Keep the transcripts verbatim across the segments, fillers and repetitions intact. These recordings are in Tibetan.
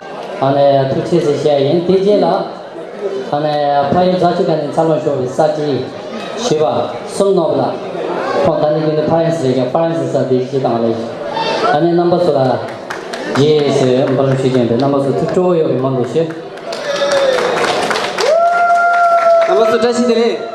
ཨ་ནི་ཐུགས་རྗེ་ཆེ་ཞུ་ཡ་ཡིན། དེ་རྗེས་ལ་ཨ་ནི་ཕ་ཡུལ་རྫ་ཆུ་ཁ་ནས་འཚར་ལོངས་ཤོར་བའི་གསར་བརྗེའི་བྱིས་པ་གསུམ་ནོར་བུ་ལགས། ཁོང་ད་ནི་རྒྱུན་དུ་ཕ་རན་སི་རེད་ཀྱང་ཕ་རན་སི་ས་དེ་གཞི་དང་ལས། ཨ་ནི་རྣམ་པ་ཚོ་ལ་རྗེས་སུ་འབུལ་ཞུ་རྒྱུ་ཡིན་པས། རྣམ་པ་ཚོ་ཐུགས་སྤྲོ་བོ་ཡོད་པའི་ངང་དུ་ཞུ། རྣམ་པ་ཚོ་བཀྲ་ཤིས་བདེ་ལེགས།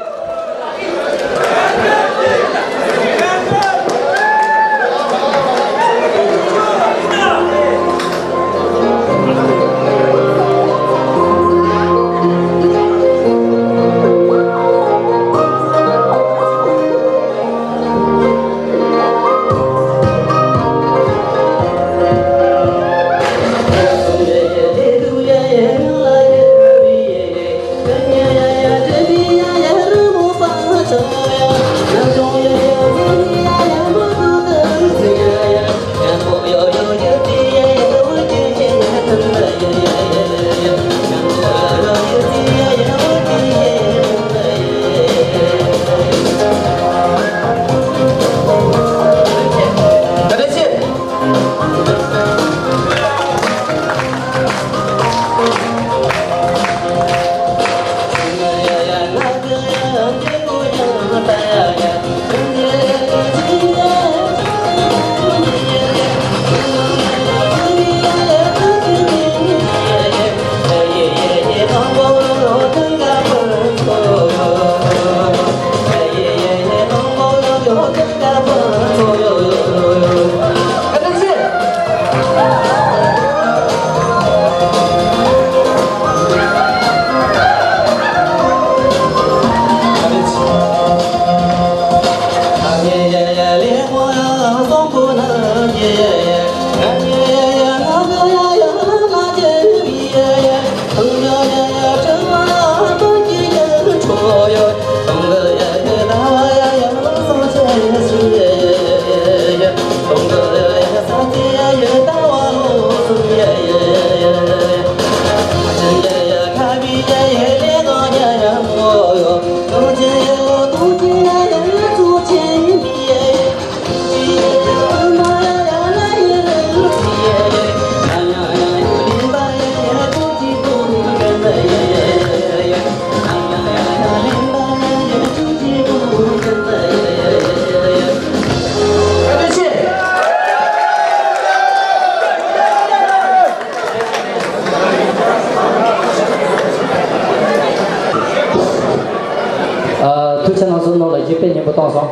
ཨ། ཐུགས་རྗེ་གནང་སོང་། ནོར་ལ་རྒྱུད་དཔེ་སྙན་པོ་བཏང་སོང་།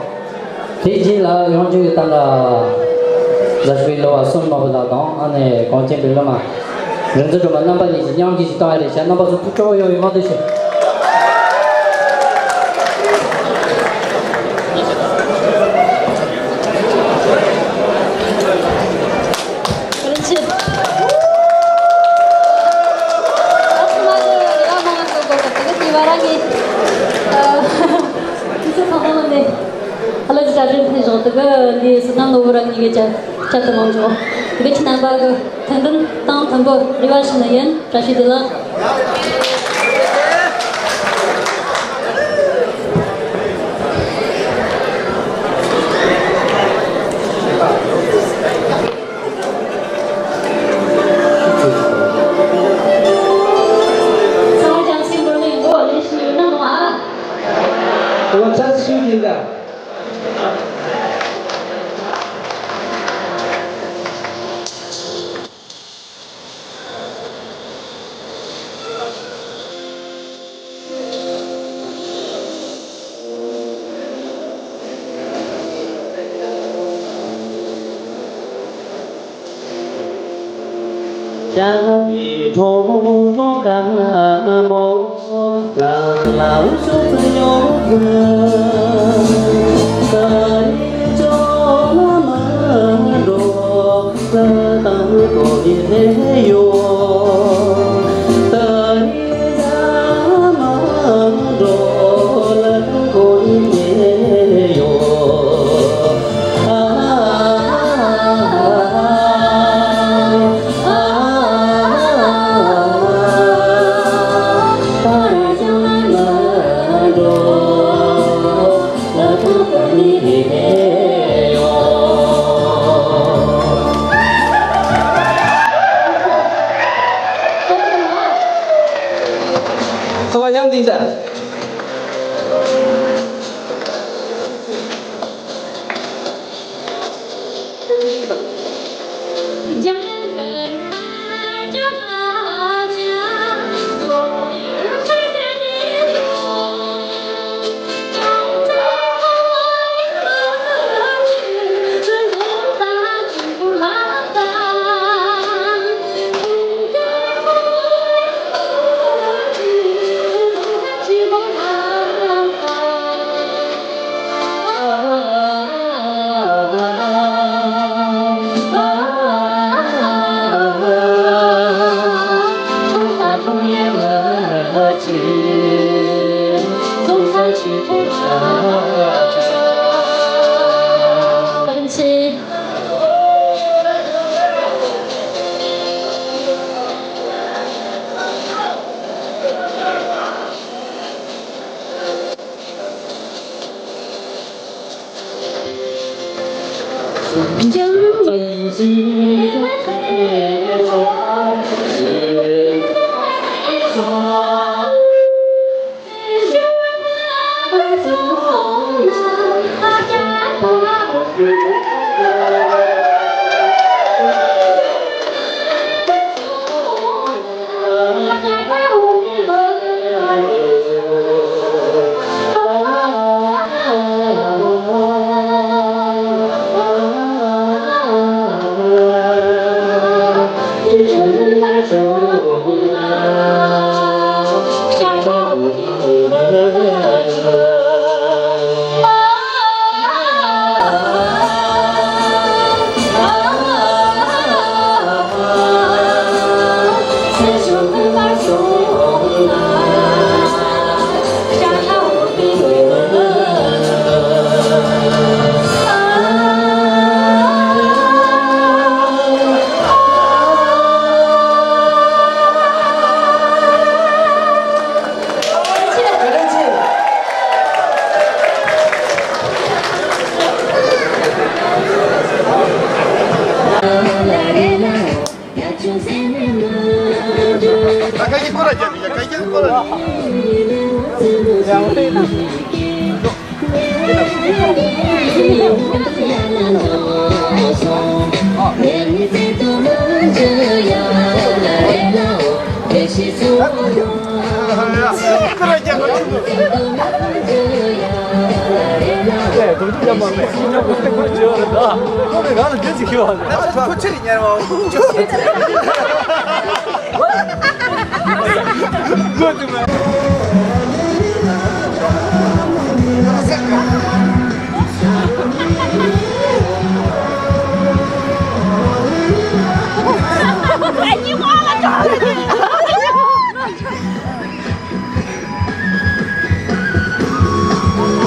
དེའི་རྗེས་ལ་ཡང་ཅུང་གི་ཏང་ལ་རྫ་ཤུལ་ལོ་བ་གསུམ་ནོར་བུ་ལགས་དང་། ཨ་ནེ་གངས་ཅན་པའི་སློབ་མ་རིག་འཛིན་སྒྲོལ་མ་རྣམ་པ་གཉིས་ཀྱིས་མཉམ་གྱིས་ཤིག་བཏང་ཡ་རེད་བྱས། རྣམ་པ་ཚོ་ཐུགས་སྤྲོ་བོ་ཡོད་པའི་ངང་དུ་ཞུ། ཨ་ལ་ཅི་ཅག་ཅན་ཕེ་ཞོག་དེ་གི་འདི་སི་ནང་ལོ་བུ་ར་གཉིས་ཀྱི་ཅག་ཅག་ཏུ་མང་ཇོ། དེ་གི་ཁྱི་རྣམ་པ་གི་ཐུན་ཐུན་དང་མཐུན་པོ་རེ་བ་ཞུ་ནི་ཡིན། བཀྲ་ཤིས་བདེ་ལེགས། ཚང་མ་ཅང་སེམས་པོ་ནས་མགོ་ལེགས་ཤིག་ཡོད་ན་མོ་ཨ། ཨོ་ཅང་སུ་ཡིན་ད།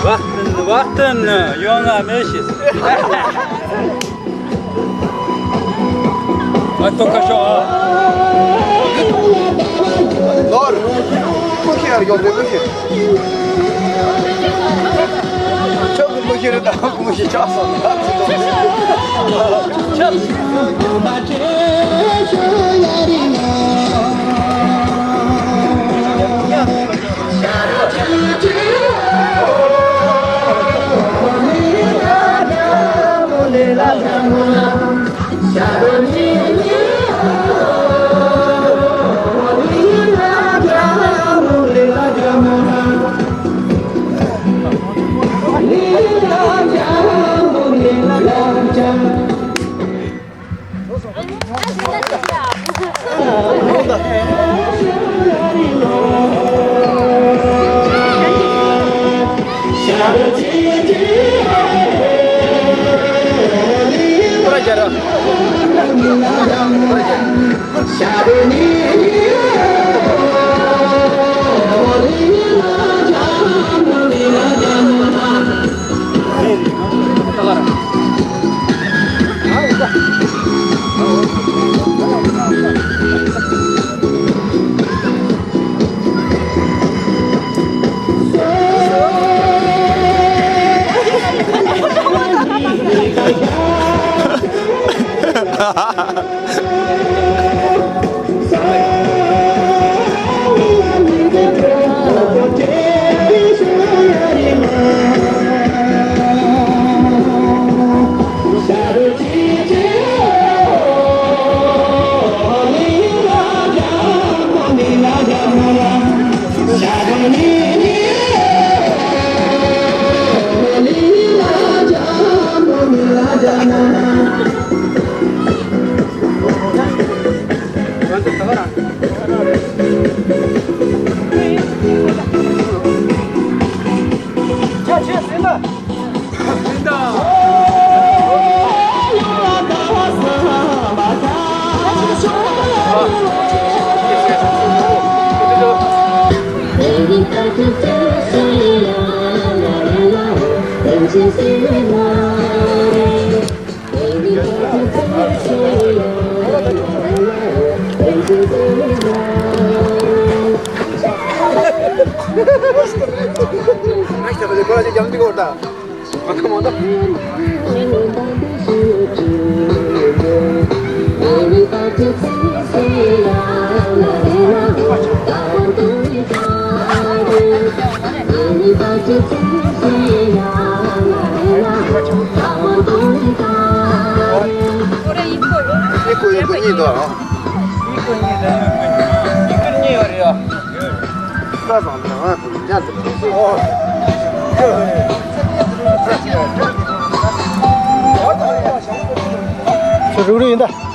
Warten, warten, junge Mädchen. Halt doch schon. Lor, bu kere yolda bu kere. Çok bu kere daha bu kere çok sonra. ཨི་ཁུ་ཡོད་ཁུ་གཉིས་འདུག་ཨ། ས་བཟང་དང་ཨ་ཁུ་ཡིན་ཅང་དུ། ཁྱོད་རུག་རུག་ཡིན་ད།